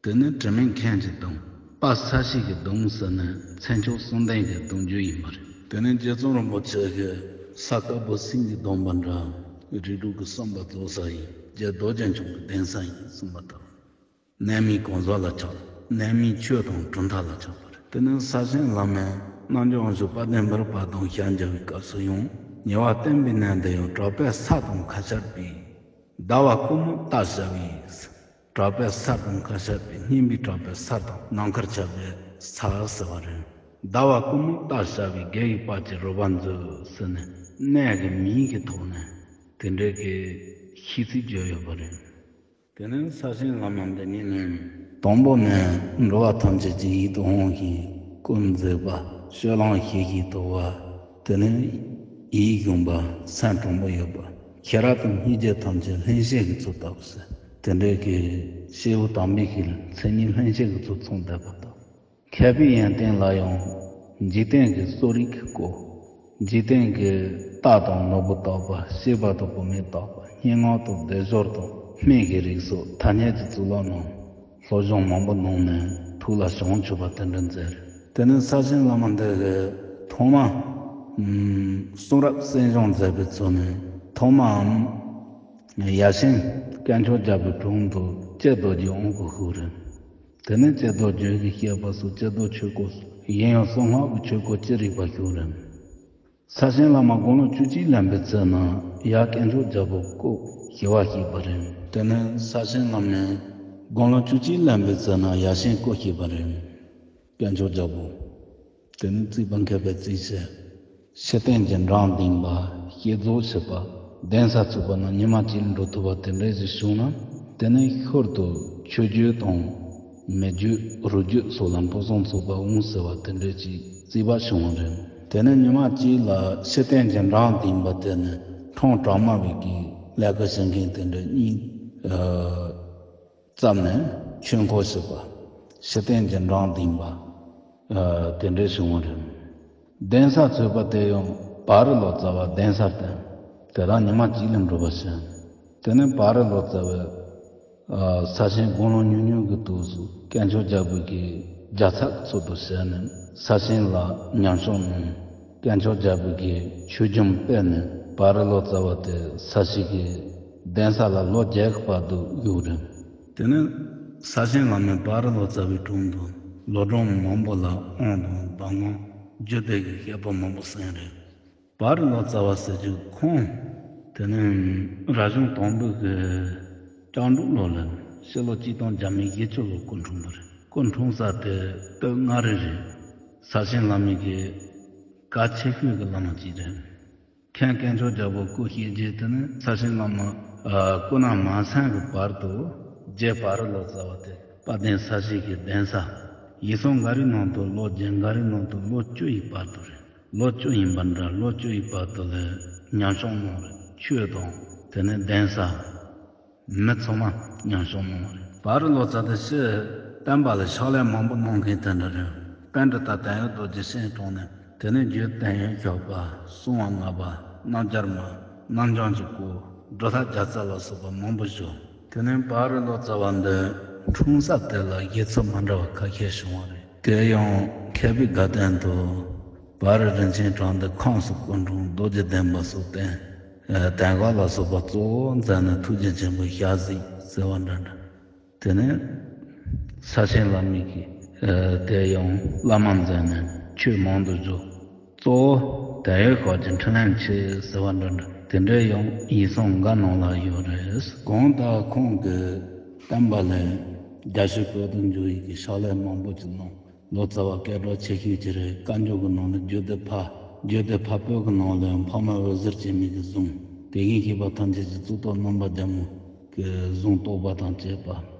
དེ་ནས་དྲི་མེད་མཁན་གྱི་གདུང་། དཔལ་ས་གཞི་གི་གདུང་ཟེར་ནས་མཚན་མཆོག་གསུམ་ལྡན་གྱི་གདུང་རྒྱུད་ཡིན་པ་རེད། དེ་ནས་རྗེ་ཙོང་རིན་པོ་ཆེ་གིས་ས་དཀར་པོ་སེང་གེ་བསྡོམས་པ་འདྲ། རིགས་དྲུག་གི་བསམ་པ་རྫོགས་ས་ཡིན། རྗེ་རྡོ་རྗེ་འཆང་གི་གདན་ས་ཡིན་གསུངས་པ་ལྟར། གནས་མིང་གོང་ས་ལ་ཆགས། གནས་མིང་ཆོས་དང་གྲུབ་མཐའ་ལ་ཆགས་པ་རེད། དེ་ནས་ས་ཆེན་བླ་མས་རྣལ་འབྱོར་དབང་ཕྱུག་དཔལ་ལྡན་མི་རོ་པ་དང་ཞལ་མཇལ་བའི་སྐབས་སུ་ཡང་ཉེ་བར་བསྟན་པའི་གནས་འདི་ཡང་གྲགས་པའི་ས་དང་ཁ་ཆར་པའི། ཟླ་བ་ཀུན་མོ་སྟག་ཤར་བའི། གྲགས་པའི་ས་དང་ཁ་ཆར་པའི། སྙིང་པོའི་གྲགས་པའི་ས་དང་ནམ་མཁར་ཁྱབ་པའི་ས་ཟེར་བ་རེད། ཟླ་བ་ཀུན་མོ་སྟག་ཤར་བའི། དགེ་བའི་དཔལ་གྱི་རོལ་པ་མཛོད་ཟེར་ནས་གནས་ཀྱི་མིང་གི་ཐོག་ནས་དེ་འདྲའི་གི་ཤིས་ཚིག་བརྗོད་ཡོད་པ་རེད། དེ་ནས་ས་ཆེན་བླ་མ་འདི་ཉིད་ནི། དང་པོ་ནི་འགྲོ་བ་ཐམས་ཅད་ཀྱི་ཡིད་དུ་འོང་ཞིང་ཀུན་མཛེས་པ། སྤྱོད་ལམ་ཞི་ཞིང་དུལ་བ། དེ་ནས་ཡིད་གཞུངས་པ། སེམས་དྲང་པོ་ཡོད་པ། ཤེས་རབ་དང་སྙིང་རྗེ་ཐམས་ཅད་ལྷན་སྐྱེས་ཀྱི་ཚུལ་ལྟ་བུ་ཟེར། དེ་འདྲའི་གི་སྐྱེས་བུ་དམ་པའི་གི་མཚན་ཉིད་ལྷན་སྐྱེས་ཀྱི་ཚུལ་མཚོན་བསྡད་པ་དང་། མཁས་པའི་ཡོན་ཏན་ལ་ཡང་འཇིག་རྟེན་གྱི་གསོ་རིག་གི་སྐོར། འཇིག་རྟེན་གྱི་རྟ་དང་ནོར་བུ་བཏགས་པ། སྐྱེས་པ་དང་བུད་མེད་བཏགས་པ། སྙན་ངག་དང་སྡེབ་སྦྱོར་དང་སྨན་གྱི་རིགས་སོགས་ཐ་སྙད་ཀྱི་གཙུག་ལག་རྣམས་སློབ་སྦྱོང་མང་པོ་གནང་ནས་ཐུགས་ལ་བྱང་ཆུབ་པ་དེ་འདྲ་མཛད། དེ་ནས་ས་ཆེན་བླ་མ་འདི་གིས་ཐོག་མ་གསུང་རབ་གསན་སྦྱོང་མཛད་པའི་ཚུལ་ནི་ཐོག་མའམ་ཡབ་ཆེན་དཀོན་མཆོག་རྒྱལ་པོའི་དྲུང་དུ་སྐྱེས་རྡོ་རྗེ་དབང་བསྐུར་ཞུས་རེད། དེ་ནས་སྐྱེས་རྡོ་རྗེ་གིས་བཤད་པ་སོགས་སྐྱེས་རྡོ་ཆོས་སྐོར་སོགས་གཞན་ཡང་གསང་སྔགས་ཀྱི་ཆོས་སྐོར་ཅི་རིགས་པ་ཞུས་རེད། ས་ཆེན་བླ་མ་དགུང་ལོ་བཅུ་གཅིག་ལོན་པའི་ཚེ་ན་ཡབ་དཀོན་མཆོག་རྒྱལ་པོ་སྐུ་ཞི་བར་གཤེགས་པ་རེད། དེ་ནས་ས་ཆེན་བླ་མས་དགུང་ལོ་བཅུ་གཅིག་ལོན་པའི་ཚེ་ན་ཡབ་ཆེན་སྐུ་གཤེགས་པ་རེད། དཀོན་མཆོག་རྒྱལ་པོ། དེ་ནས་རྩིག་པ་མཁས་པས་རྩིག་བྱས། ཕྱི་རྟེན་གྱི་འབྲིང་ལྡིང་བ། བསྐྱེད་རྫོགས་བྱེད་པ། གདན་ས་ཚུགས་པ་ན་ཉི་མ་གཅིག་ལ་འགྲོ་ཐུབ་པ་དེ་འདྲ་ཞིག་བྱུང་ན། དེ་ནས་ཤུལ་དུ་ཆོས་བརྒྱུད་དང་མི་བརྒྱུད་རིགས་བརྒྱུད་སོགས་ལ་འགྲོ་སོང་ཚུགས་པ་འོང་ཟེར་བ་དེ་འདྲ་ཅིག་རྩིས་པ་བྱུང་བ་རེད། དེ་ནས་ཉི་མ་གཅིག་ལ་ཤི་རྟེན་གྱི་འབྲང་བཏིང་པ་དེ་ནི་འཁྲུངས་གྲོག་མ་བའི་གི་ཀླད་ཀོར་བྱེད་མཁན་དེ་འདྲ་གཉིས་ཨ་བརྩམས་ནས་ཆོས་འཁོར་བྱེད་པ། ཤི་རྟེན་གྱི་འབྲང་བཏིང་པ་ཨ་དེ་འདྲ་བྱུང་བ་རེད། གདན་ས་ཚུགས་པ་དེ་ཡང་བ་རི་ལོ་ཙཱ་བ་གདན་སར་བསྟེན། དེ་དག་ཉི་མ་གཅིག་ལ་འགྲུབ་པ་བྱུང་། དེ་ནས་བ་རི་ལོ་ཙཱ་བས་ས་ཆེན་དགུང་ལོ་ཉུང་ཉུང་གི་དུས་སུ་སྐྱེས་མཆོག་རྒྱལ་པོ་གི་རྒྱལ་ཚབ་ཚུལ་དུ་བྱས་ནས་ས་ཆེན་ལ་ཉམས་སྐྱོང་གནང་། སྐྱེས་མཆོག་རྒྱལ་པོ་གིས་ཆོས་འབྱུང་སྤེལ་ནས་བ་རི་ལོ་ཙཱ་བ་དེ་ས་གཞི་གི་གདན་ས་ལ་ལོ་བརྒྱད་ཀྱི་བར་དུ་བཞུགས་རིང་། དེ་ནས་ས་ཆེན་བླ་མས་བ་རི་ལོ་ཙཱ་བའི་དྲུང་དུ་ལོ་གྲངས་མང་པོ་ལ་དབང་དང་གདམས་ངག་རྒྱུད་སྡེ་གི་བཤད་པ་མང་པོ་གསན་རིང་། བ་རི་ལོ་ཙཱ་བ་ཟེར་རྒྱུ་ཁོང་། དེ་ནས་རབ་བྱུང་དང་པོ་གི་ལྕགས་འབྲུག་ལོ་ལ་ཕྱི་ལོ་གཅིག་སྟོང་བརྒྱ་མེད་བཞི་བཅུ་ལོ་སྐུ་འཁྲུངས་པ་རེད། སྐུ་འཁྲུངས་ས་དེ་སྟོད་མངའ་རིས་རེད། ས་ཆེན་བླ་མའི་གི་གལ་ཆེ་ཤོས་ཀྱི་བླ་མ་གཅིག་རེད། མཁན་སྐྱེས་མཆོག་རྒྱལ་པོ་སྐུ་གཤེགས་རྗེས་དེ་ནས་ས་ཆེན་བླ་མ་སྐུ་ན་མ་ཚང་གི་བར་དུ་རྗེ་བ་རི་ལོ་ཙཱ་བ་དེ་དཔལ་ལྡན་ས་གཞི་གི་གདན་ས་ཡིག་ཚང་འགའ་རེའི་ནང་དུ་ལོ་བརྒྱད། འགའ་རེའི་ནང་དུ་ལོ་བཅུ་ཡི་བར་དུ་རེད། ལོ་བཅུ་ཡིན་པ་འདྲ། ལོ་བཅུ་ཡི་བར་དུ་ལ་ཉམས་སྐྱོང་གནང་རེད། ཆོས་དང་དེ་ནས་གདན་ས་མི་ཚང་མ་ཉམས་སྐྱོང་གནང་རེད། བ་རི་ལོ་ཙཱ་དེ་ཕྱིར་བསྟན་པ་ལ་ཕྱག་ལས་མང་པོ་གནང་མཁན་དེ་འདྲ་རེད། པཎྜི་ཏ་དོན་ཡོད་རྡོ་རྗེ་སྤྱན་དྲངས་ནས་དེ་ནས་རྒྱུད་དོན་ཡོད་ཞགས་པ། གསང་བ་ལྔ་པ། རྣམ་སྦྱར་མ། རྣམ་བྱང་གི་སྐོར། སྒྲུབ་ཐབས་བརྒྱ་རྩ་ལ་སོགས་པ་མང་པོ་བཞུགས། དེ་ནས་བ་རི་ལོ་ཙཱ་བ་འདི་འཁྲུངས་ས་དེ་ལ་དགེ་ཚུལ་མ་འདྲ་བ་ཁ་ཤས་བྱུང་བ་རེད། དེ་ཡང་མཁས་པའི་དགའ་སྟོན་དུ་བ་རི་རིན་ཆེན་གྲགས་འདི་ཁམས་སུ་སྐུ་འཁྲུངས། རྡོ་རྗེ་གདན་པ་སོགས་བསྟེན། དོན་དག་ལ་སོགས་པ་གཙོ་བོ་མཛད་ནས་ཐུགས་རྗེ་ཆེན་པོ་ཞལ་གཟིགས་ཟེར་བ་འདྲ་འདྲ། དེ་ནས་ས་ཆེན་བླ་མའི་གི་དེ་ཡང་བླ་མ་མཛད་ནས་ཆོས་མང་དུ་བསྒྱུར། གཙོ་བོ་དོན་ཡོད་ཞགས་ཀྱི་འཕྲིན་ལས་ཆེ་ཟེར་བ་འདྲ་འདྲ། དེ་འདྲའི་ཡང་ཡིག་ཚང་འགའ་ནང་ལ་ཡོད་རེད། གང་ལྟར་ཁོང་གི་བསྟན་པ་ལ་རྒྱ་ཆེ་བོད་དུ་འགྱུར་ཡི་གི་ཕྱག་ལས་མང་པོ་ཅིག་གནང་། ལོ་ཙཱ་བ་སྐད་གྲགས་ཆེ་ཤོས་ཅིག་རེད། བཀའ་འགྱུར་གྱི་ནང་ལ་རྒྱུད་སྡེ་ཕ། རྒྱུད་སྡེ་ཕ་བོད་ཀྱི་ནང་ལ་ཕ་མ་འོད་ཟེར་ཅན་མའི་གི་གཟུངས། དེ་བཞིན་གཤེགས་པ་ཐམས་ཅད་ཀྱི་གཙུག་ཏོར་རྣམ་པར་རྒྱལ་མོ་གི་གཟུངས་བཏོག་པ་དང་བཅས་པ།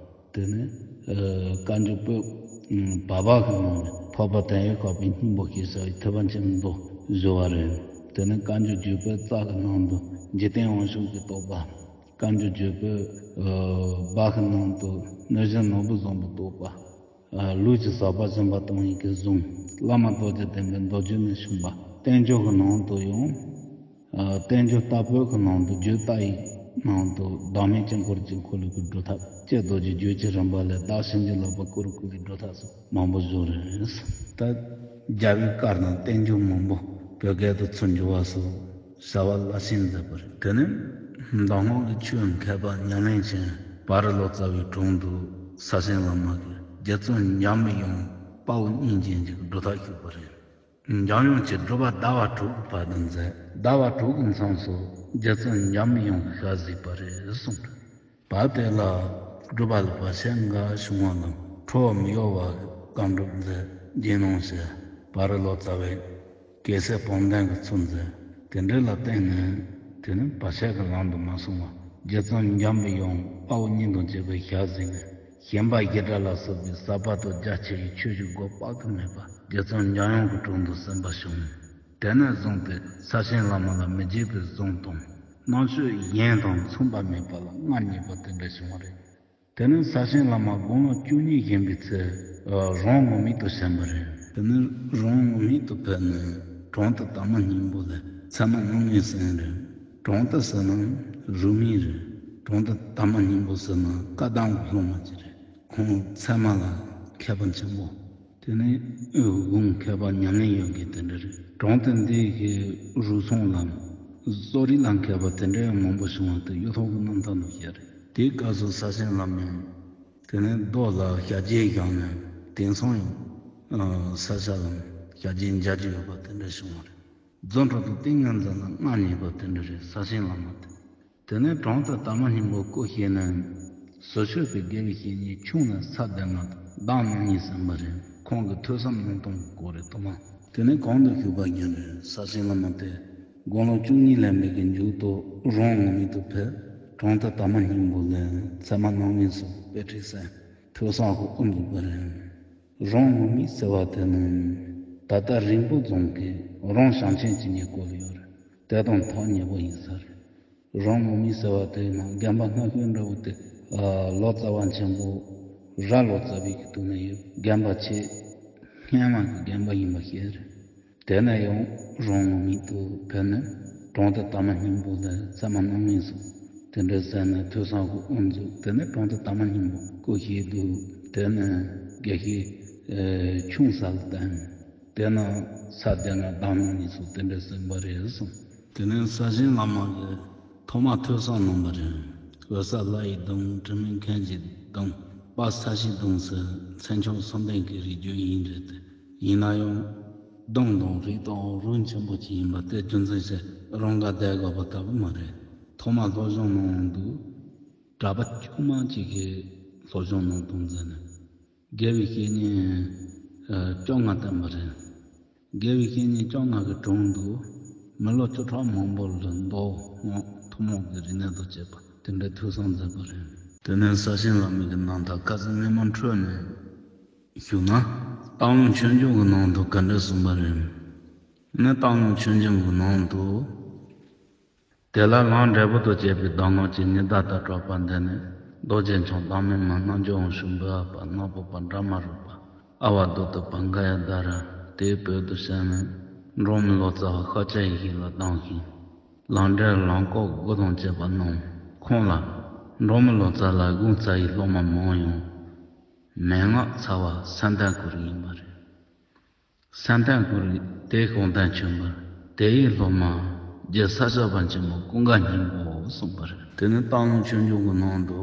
དེ་ནས་ཨ་བཀའ་འགྱུར་པོད་ཨ་བ་བ་གི་ནང་ནས་འཕགས་པ་དོན་ཡོད་ཞགས་པའི་སྙིང་པོ་ཞེས་བྱ་བའི་ཐེག་པ་ཆེན་པོ་བཞུགས་པ་རེད། དེ་ནས་བཀའ་འགྱུར་བརྒྱུད་པོད་ཙ་གི་ནང་དུ་འཇིག་རྟེན་དབང་ཕྱུག་གི་བཏོག་པ། བཀའ་འགྱུར་བརྒྱུད་པོད་ཨ་བ་གི་ནང་དུ་གནོད་སྦྱིན་ནོར་བུ་བཟང་པོའི་བཏོག་པ། ལུས་ཀྱི་ཟག་པ་སྦྱིན་པ་གཏོང་ཡི་གི་གཟུངས། བླ་མ་རྡོ་རྗེ་གདན་པའི་མདོ་རྒྱུད་ནས་བྱུང་བ། བསྟན་འགྱུར་གྱི་ནང་དུ་ཡང་། བསྟན་འགྱུར་ལྟ་བུ་གི་ནང་དུ་རྒྱུད་ལྟ་ཡི་ནང་དུ་བདག་མེད་དཀྱིལ་འཁོར་གྱི་འཁོར་ལོ་གི་སྒྲུབ་ཐབས། ཀྱེ་རྡོ་རྗེ་རྒྱུད་ཀྱི་རིམ་པ་ལས་བདག་གཞན་གྱི་ལག་པ་བསྐུར་བསྐུར་གྱི་སྒྲུབ་ཐབས་སོགས་མང་པོ་བཞུགས་རེད། ད་རྒྱལ་བའི་བཀའ་དང་བསྟན་འགྱུར་མང་པོ་བོད་སྐད་དུ་ཚུར་བསྒྱུར་བ་སོགས། བྱ་བ་རླབས་ཆེན་མཛད་པ་རེད། དེ་ནས་མདོ་སྔགས་ཀྱི་ཆོས་མཁས་པ་ཉམས་ལེན་ཅན་བ་རི་ལོ་ཙཱ་བའི་དྲུང་དུ་ས་ཆེན་བླ་མ་གིས་རྗེ་བཙུན་འཇམ་པའི་དབྱངས་དཔའ་བོ་གཉིས་ཅན་གྱི་སྒྲུབ་ཐབས་ཞུས་པ་རེད། འཇམ་དབྱངས་ཀྱིས་སྒྲུབ་པ་ཟླ་བ་དྲུག་གི་བར་དུ་མཛད། ཟླ་བ་དྲུག་གི་མཚམས་སུ་རྗེ་བཙུན་འཇམ་པའི་དབྱངས་ཀྱིས་ཞལ་གཟིགས་པ་རེད་གསུངས། བར་དེ་ལ་སྒྲུབ་པ་ལ་བར་ཆད་འགའ་བྱུང་བ་རྣམས་ཁྲོ་བོ་མི་གཡོ་བ་གིས་བཀའ་སྒྲུབ་མཛད་བགྱིས་གནང་ཞེས་བ་རི་ལོ་ཙཱ་བས་རྒྱལ་སྲས་བོན་བསྟན་གྱི་ཚུལ་མཛད། དེ་འདྲ་ལ་བརྟེན་ནས་དེ་ནི་བར་ཆད་ཀྱི་ལམ་དུ་མ་སོང་བར་རྗེ་བཙུན་འཇམ་པའི་དབྱངས་དཔའ་བོ་གཉིས་དང་བཅས་པའི་ཞལ་གཟིགས་ནས་ཞེན་པ་བཞི་དགྲ་ལ་སོགས་པའི་ཟབ་པ་དང་རྒྱ་ཆེ་བའི་ཆོས་ཀྱི་སྒོ་དཔག་ཏུ་མེད་པ་རྗེ་བཙུན་འཇམ་དབྱངས་ཀྱི་དྲུང་དུ་གསན་པ་བྱུང་། དེ་ནས་བཟུང་སྟེ་ས་ཆེན་བླ་མ་ལ་མི་བརྗེད་པའི་གཟུངས་དང་རྣམ་དཔྱོད་གཞན་དང་མཚུངས་པ་མེད་པ་ལ་མངའ་བརྙེས་པ་དེ་འདྲ་བྱུང་བ་རེད། དེ་ནས་ས་ཆེན་བླ་མ་དགུང་ལོ་བཅུ་གཉིས་བཞེས་པའི་ཚེ་རོང་ངུར་སྨྲིག་ཏུ་བྱོན་པ་རེད། དེ་ནས་རོང་ངུར་སྨྲིག་ཏུ་ཕེབས་ནས་གྲོང་དུ་དར་མ་སྙིང་པོ་ལས་ཚད་མ་སྣང་བརྙན་གསན་རེད། གྲོང་དུ་ཟེར་ན་རུས་སྨྲིག་རེད། གྲོང་དུ་དར་མ་སྙིང་པོ་ཟེར་ན་བཀའ་གདམས་ཀྱི་སློབ་མ་ཅིག་རེད། ཁོང་ཚད་མ་ལ་མཁས་པ་ཆེན་པོ། དེ་ནས་དབུ་མཁས་པ་ཉམས་ལེན་ཡོད་མཁན་དེ་འདྲ་རེད། གྲོང་དེ་འདི་གི་རུས་ཚོང་ལམ་གསོ་རིག་ལ་མཁས་པ་དེ་འདྲ་ཡང་མང་པོ་བྱུང་བ་དེ་གཡུ་ཐོག་གི་རྣམ་ཐར་ལ་བཤད་རེད། དེའི་སྐབས་སུ་ས་ཆེན་བླ་མས་དེ་ནས་རྡོ་ལ་ཞབས་རྗེས་བཞག་ནས་དེང་སང་ཡང་ས་ཆ་ལ་ཞབས་རྗེས་མཇལ་རྒྱུ་ཡོད་པ་དེ་འདྲ་བྱུང་བ་རེད། རྫུ་འཕྲུལ་དང་ཏིང་ངེ་འཛིན་ལ་མངའ་བརྙེས་པ་དེ་འདྲ་རེད། ས་ཆེན་བླ་མ་དེ། དེ་ནས་གྲོང་དུ་དར་མ་སྙིང་པོ་སྐུ་གཤེགས་ནས། ཟུར་ཕྱོགས་པའི་དགེ་བའི་བཤེས་གཉེན་ཁྱུང་ནས་ས་བདེ་མ་དང་གདམས་སྣང་བརྙན་གསན་པ་རེད། ཁོང་གི་ཐོས་བསམ་སྣང་སྟོང་གི་སྐོར་རེད་དོ་མ། དེ་ནས་གོང་དུ་ཞུས་པ་བཞིན་རེད། ས་ཆེན་བླ་མ་དེ་དགུང་ལོ་བཅུ་གཉིས་ལོན་པའི་གི་མཇུག་ཏུ་རོང་ངུར་སྨྲིག་ཏུ་ཕེབས། གྲོང་དུ་དར་མ་སྙིང་པོ་ལས་ཚད་མ་སྣང་བརྙན་སོགས་དཔེ་ཁྲིད་གསན། ཐོས་བསམ་གྱི་དབུ་འཛུགས་པ་རེད། རོང་ངུར་སྨྲིག་ཟེར་བ་དེ་ནི་ད་ ད་ལྟ་རིང་པོ་རྫོང་གི་རོང་ཞིང་ཆེན་གྱི་ཉེ་སྐོར་ཡོད་རེད། དེ་དང་ཐག་ཉེ་པོ་ཡིན་ས་རེད། རོང་ངོ་མི་ཟེར་བ་དེ་ནང་རྒན་པ་སྔ་ཤོས་འདྲ་བོ་དེ། ཨ། ལོ་ཙཱ་བ་ཆེན་པོ་རྭ་ལོ་ཙཱ་བའི་གི་ཐོག་ནས་ཡོད། རྒན་པ་ཆེས་སྔོན་མ་གི་རྒན་པ་ཡིན་པ་ཤེས་རེད། དེ་ནས་ཡང་རོང་ངོ་མི་དུ་ཕེབས་ནས་གྲོང་སྡེ་དར་མ་སྙིང་པོ་ལ་ཚད་མ་རྣམ་གླིང་སོགས་དེ་འདྲ་ཟེར་ནས་ཐོས་བསམ་གྱི་དབུ་འཛུགས། དེ་ནས་གྲོང་སྡེ་དར་མ་སྙིང་པོ་སྐུ་གཤེགས་འདུག་དེ་ནས་དགེ་བཤེས་ཨེ་ཆུང་ས་ལ་བསྟེན། དེ་ན་ས་དེ་ན་བདག་ཉིད་ནས་སུ་དེ་འདྲ་གསུངས་པ་རེད་གསུངས། དེ་ནས་ས་ཆེན་བླ་མ་གིས་ཐོག་མ་ཐོས་བསམ་གནང་བ་རེད། འོད་གསལ་ལྷ་ཡི་གདུང་། དྲི་མེད་མཁན་གྱི་གདུང་། དཔལ་ས་གཞིའི་གདུང་ཟེར་མཚན་མཆོག་གསུམ་ལྡན་གྱི་རིགས་རྒྱུད་ཡིན་རེད་དེ། ཡིན་ན་ཡང་གདུང་དང་རིགས་དང་རིགས་ཆེན་པོ་ཅིག་ཡིན་པ་དེ་རྒྱུ་མཚན་བྱས་རང་ག་བསྡད་དགོས་པ་ལྟ་བུ་མ་རེད། ཐོག་མ་སློབ་སྦྱོང་གནང་འདུག་གྲྭ་པ་དཀྱུས་མ་གཅིག་གིས་སློབ་སྦྱོང་གནང་སྟངས་མཛད་ནས། དགེ་བའི་བཤེས་གཉེན་ཨ་བཅོ་ལྔ་བསྟེན་པ་རེད། དགེ་བའི་བཤེས་གཉེན་བཅོ་ལྔ་གི་དྲུང་དུ་མི་ལོ་བཅུ་ཕྲག་མང་པོ་ལ་མདོ་སྔགས་ཐུན་མོང་གི་རིག་གནས་དང་བཅས་པ་དེ་འདྲའི་ཐོས་བསམ་མཛད་པ་རེད། དེ་ནས་ས་ཆེན་བླ་མའི་གི་རྣམ་ཐར་ཁ་སང་སྔོན་མ་འཕྲོས་ནས་ཞུ་ན། སྟག་ལུང་ཆོས་འབྱུང་གི་ནང་དུ་ག་འདྲ་གསུངས་པ་རེད། ནི་སྟག་ལུང་ཆོས་འབྱུང་གི་ནང་དུ། དེ་ལ་ལམ་འབྲས་བུ་དང་བཅས་པའི་གདམས་ངག་ཅིག་ཉི་ཟླ་ལྟར་གྲགས་པ་འདི་ནི། རྡོ་རྗེ་འཆང་བདག་མེད་མ། རྣལ་འབྱོར་དབང་ཕྱུག་འབུལ་བ་པ། ནག་པོ་པ་དགྲ་མ་རུ་པ། ཨ་བ་དྷཱུ་ཏི་པ། ག་ཡ་དྷ་ར། དེའི་བོད་དུ་གཤེགས་ནས་འབྲོག་མི་ལོ་ཙཱ་བ་ཤཱཀྱ་ཡེ་ཤེས་ལ་གདམས་ཤིང་། ལམ་འབྲས་ལམ་སྐོར་དགུ་དང་བཅས་པ་གནང་། ཁོང་ལ་འབྲོག་མི་ལོ་ཙཱ་ལ་དགུང་རྩ་ཡི་སློབ་མ་མང་ཡང་མན་ངག་ཚ་བ་སེམས་ལྡན་གུ་རུ་ཡིན་པ་རེད། སེམས་ལྡན་གུ་རུ་དེའི་དཔུང་གདན་བྱོན་པར་དེ་ཡི་སློབ་མ་རྗེ་ས་སྐྱ་པཎ་ཆེན་པོ་ཀུན་དགའ་སྙིང་པོ་གསུངས་པ་རེད། དེ་ནི་སྟག་ལུང་ཆོས་འབྱུང་གི་ནང་དུ།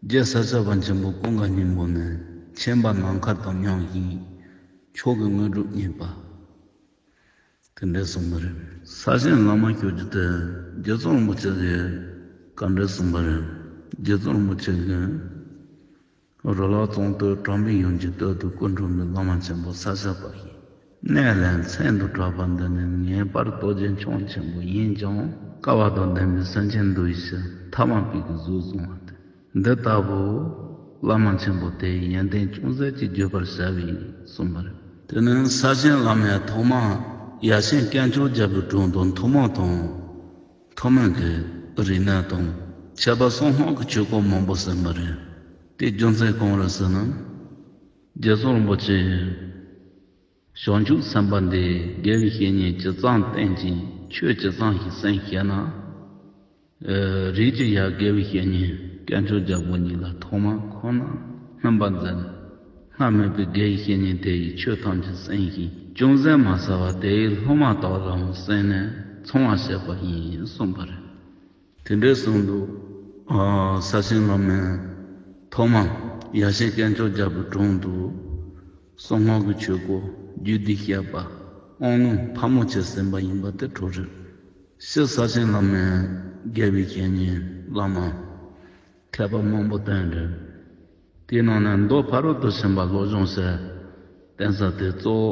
རྗེ་ས་སྐྱ་པཎ་ཆེན་པོ་ཀུན་དགའ་སྙིང་པོ་ནི་མཁྱེན་པ་ནམ་མཁའ་དང་མཉམ་ཞིང་མཆོག་གི་དངོས་གྲུབ་བརྙེས་པ། དེ་འདྲ་གསུངས་པ་རེད། ས་ཆེན་བླ་མ་ཞུ་རྒྱུ་དེ་རྗེ་བཙུན་རིན་པོ་ཆེ་གིས་ག་འདྲ་གསུངས་པ་རེད། རྗེ་བཙུན་རིན་པོ་ཆེ་གིས། རོ་ལངས་གཙང་སྟོད་གྲོང་པའི་ཡུམ་གྱི་སྟོད་དུ་སྐུ་འཁྲུངས་པའི་བླ་མ་ཆེན་པོ་ས་སྐྱ་པ་ཡིན། གནས་ལ་མཚན་དུ་གྲགས་པ་འདི་ནི་ངེས་པར་རྡོ་རྗེ་འཆང་ཆེན་པོ་ཡིན་ཀྱང་། བསྐལ་པ་དང་ལྡན་པའི་སེམས་ཅན་འདུལ་བའི་ཕྱིར་ཐ་མལ་པའི་གཟུགས་བཟུང་བ་སྟེ། འདི་ལྟ་བུ་བླ་མ་ཆེན་པོ་དེ་ཡི་ཡོན་ཏན་ཅུང་ཟད་ཅིག་བརྗོད་པར་བྱ་བའི་གསུངས་པ་རེད། དེ་ནས་ས་ཆེན་བླ་མས་ཐོག་མར་ཡབ་ཆེན་དཀོན་མཆོག་རྒྱལ་པོའི་དྲུང་དུ་ཐུན་མོང་དང་ཐུན་མིན་གྱི་རིག་གནས་དང་ཁྱད་པར་གསང་སྔགས་ཀྱི་ཆོས་སྐོར་མང་པོ་གསན་པ་རེད། དེའི་རྒྱུ་མཚན་གང་རེད་ཟེར་ན། རྗེ་བཙུན་རིན་པོ་ཆེ་བྱང་ཆུབ་སེམས་དཔའ་འདི་དགེ་བའི་བཤེས་གཉེན་ཇི་ཙམ་བསྟེན་ཅིང་ཆོས་ཇི་ཙམ་ཞིག་གསན་ཞེ་ན། ཨ། རིགས་ཀྱི་ཡབ་དགེ་བའི་བཤེས་གཉེན་དཀོན་མཆོག་རྒྱལ་པོ་ཉིད་ལ་ཐོག་མར་ཁོ་ན་སྨོན་པ་མཛད་ནས། སྔར་སྨོད་པའི་དགེ་བའི་བཤེས་གཉེན་དེ་ཡིས་ཆོས་ཐམས་ཅད་གསན་ཞིང་ཅུང་ཟད་མ་ཟ་བར་དེའི་སློབ་མ་དག་ལའང་གསན་ནས་འཚང་བར་བྱས་པ་ཡིན་གསུངས་པ་རེད། དེ་འདྲའི་གསུང་དུ། ཨ། ས་ཆེན་བླ་མས་ཐོག་མར་ཡབ་ཆེན་དཀོན་མཆོག་རྒྱལ་པོའི་དྲུང་དུ་གསང་སྔགས་ཀྱི་ཆོས་སྐོར་རྒྱུད་སྡེ་བཤད་པ་དབང་ལུང་ཕལ་མོ་ཆེ་གསན་པ་ཡིན་པ་དེ་འཕྲོ་རེད། སྤྱིར་ས་ཆེན་བླ་མས་དགེ་བའི་བཤེས་གཉེན་བླ་མ་མཁས་པ་མང་པོ་བསྟེན་རེད། དེའི་ནང་ནས་མདོ་ཕ་རོལ་ཏུ་ཕྱིན་པ་སློབ་སྦྱོང་ཟེར་བསྟེན་ས་དེ་གཙོ་བོ་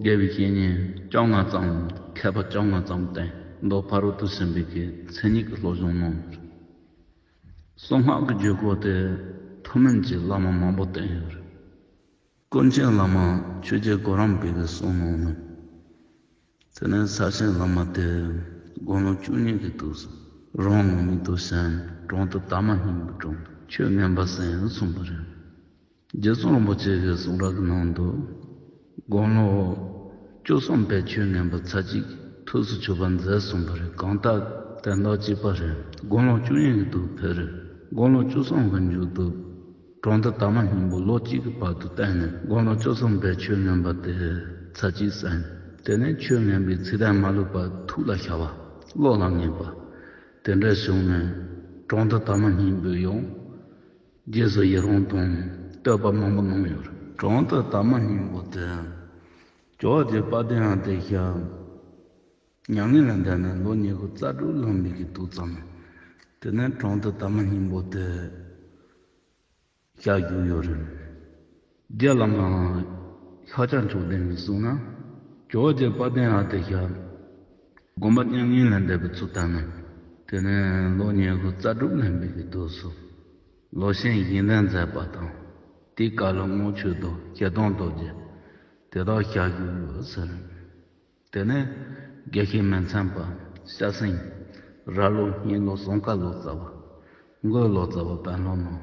དགེ་བའི་བཤེས་གཉེན་བཅོ་ལྔ་ཙམ། མཁས་པ་བཅོ་ལྔ་ཙམ་བསྟེན། མདོ་ཕ་རོལ་ཏུ་ཕྱིན་པའི་གི་མཚན་ཉིད་ཀྱི་སློབ་སྦྱོང་གནང་། གསང་སྔགས་ཀྱི་བརྒྱུད་སྐོར་དེ་ཐུན་མིན་གྱི་བླ་མ་མང་པོ་བསྟེན་ཡོད་རེད། ཀུན་མཁྱེན་བླ་མ་ཆོས་རྗེ་གོ་རམས་པའི་གི་གསུང་ནང་ནས། དེ་ནས་ས་ཆེན་བླ་མ་དེ་དགུང་ལོ་བཅུ་གཉིས་ཀྱི་དུས་སུ་རང་ངོ་མི་དུ་ཞིང་གྲོང་དུ་དར་མ་སྙིང་པོའི་དྲུང་དུ་ཆོས་ངན་པ་གསན་གསུངས་པ་རེད། རྗེ་བཙུན་རིན་པོ་ཆེ་གི་གསུང་རབ་ཀྱི་ནང་དུ་དགུང་ལོ་བཅུ་གསུམ་པའི་ཆོས་ངན་པ་ཚར་གཅིག་ཐུགས་སུ་ཆུད་པར་མཛད་གསུངས་པ་རེད། གང་ལྟར་དོན་དག་གཅིག་པ་རེད། དགུང་ལོ་བཅུ་གཉིས་ཀྱི་དུས་ཕེབས་རེད། དགུང་ལོ་བཅུ་གསུམ་གྱི་མཇུག་ཏུ་གྲོང་སྡེ་དར་མ་སྙིང་པོ་ལོ་གཅིག་གི་བར་དུ་བསྟེན་ནས་དགུང་ལོ་བཅུ་གསུམ་པའི་ཆོས་ངན་པ་དེ་ཚར་གཅིག་གསན། དེ་ནས་ཆོས་ངན་པའི་ཚིག་དོན་མ་ལུས་པ་ཐུགས་ལ་ཤར་བ། བློ་ལ་ངེས་པ། དེ་འདྲ་བྱུང་ནས་གྲོང་སྡེ་དར་མ་སྙིང་པོས་ཡང་རྗེས་སུ་ཡི་རང་དང་བསྟོད་པ་མང་པོ་གནང་ཡོད་རེད། གྲོང་སྡེ་དར་མ་སྙིང་པོ་དེ་ཇོ་བོ་རྗེ་དཔལ་ལྡན་ཨ་ཏི་ཤ་མྱ་ངན་ལས་འདས་ནས་ལོ་ཉི་ཤུ་རྩ་དྲུག་ལོན་པའི་གི་དུས་ཙམ། དེ་ནས་གྲོང་སྡེ་དར་མ་སྙིང་པོ་དེ་བཞག་བཞུགས་ཡོད་རེད། རྗེ་བླ་མ་ཤཱཀྱ་མཆོག་ལྡན་གྱིས་གསུངས་ན། ཇོ་བོ་རྗེ་དཔལ་ལྡན་ཨ་ཏི་ཤ་དགོངས་པ་མྱ་ངན་ལས་འདས་པའི་ཚུལ་བསྟན་ནས། དེ་ནས་ལོ་ཉི་ཤུ་རྩ་དྲུག་ལོན་པའི་གི་དུས་སུ་ལོ་ཆེན་བཞི་ལྡན་མཛད་པ་དང་། དེའི་སྐབས་ལ་རྔོག་ཆོས་རྡོར་ཞལ་གདམས་རྡོ་རྗེ། དེ་དག་བཞག་རྒྱུ་ཡོད་ཟེར། དེ་ནས་དགེ་བཤེས་མི་ཚངས་པ། སྐྱ་སེང་། རྭ་ལོ། སྙེ་ལོ། ཟུང་དཀར་ལོ་ཙཱ་བ། མགོན་ལོ་ཙཱ་བ། དཔལ་ལྷོ་ནང་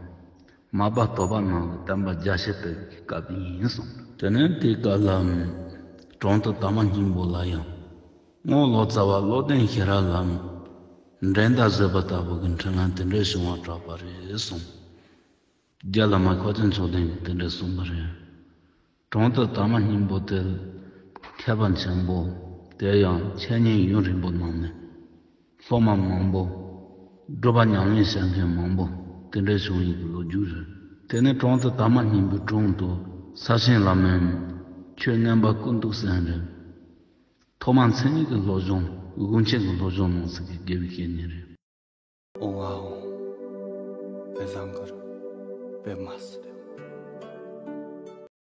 མར་པ་དོ་པ་ནང་ལ་བསྟན་པ་རྒྱ་ཆེར་སྤེལ་བའི་སྐབས་ཡིན་གསུངས། དེ་ནས་དེའི་སྐབས་ལ་གྲོང་དུ་དར་མ་སྙིང་པོ་ལ་ཡང་རྔོག་ལོ་ཙཱ་བ། བློ་ལྡན་ཤེས་རབ་ལ་འགྲན་ཟླ་བཟོད་པ་ལྟ་བུ་གི་འཕྲིན་ལས་དེ་འདྲ་བྱུང་བར་གྲགས་པ་རེད་གསུངས། རྒྱ་བླ་མ་ཤཱཀྱ་མཚོ་ལྡན་གྱིས་དེ་འདྲ་གསུངས་པ་རེད། གྲོང་དུ་དར་མ་སྙིང་པོ་དེར་མཁས་པ་ཆེན་པོ། དེ་ཡང་འཆད་ཉན་ཡུན་རིང་པོ་གནང་ནས་སློབ་མ་མང་པོ། སྒྲུབ་པ་ཉམས་ལེན་བྱེད་མཁན་མང་པོ་དེ་འདྲ་བྱུང་ཡོད་པའི་ལོ་རྒྱུས་རེད། དེ་ནས་གྲོང་དུ་དར་མ་སྙིང་པོའི་དྲུང་དུ་ས་ཆེན་བླ་མས་ཆོས་མངོན་པ་ཀུན་ཐུབ་གསན་རེ། ཐོག་མར་མཚན་ཉིད་ཀྱི་སློབ་སྦྱོང་། དབུགས་འཆད་ཀྱི་སློབ་སྦྱོང་གནང་ཟེར་གྱི་དགེ་བའི་བཤེས་གཉེན་རེད། ཨོང་ཨ་ཨོང་། པད་ཟངས་དཀར་པདྨ་སིདྡྷི།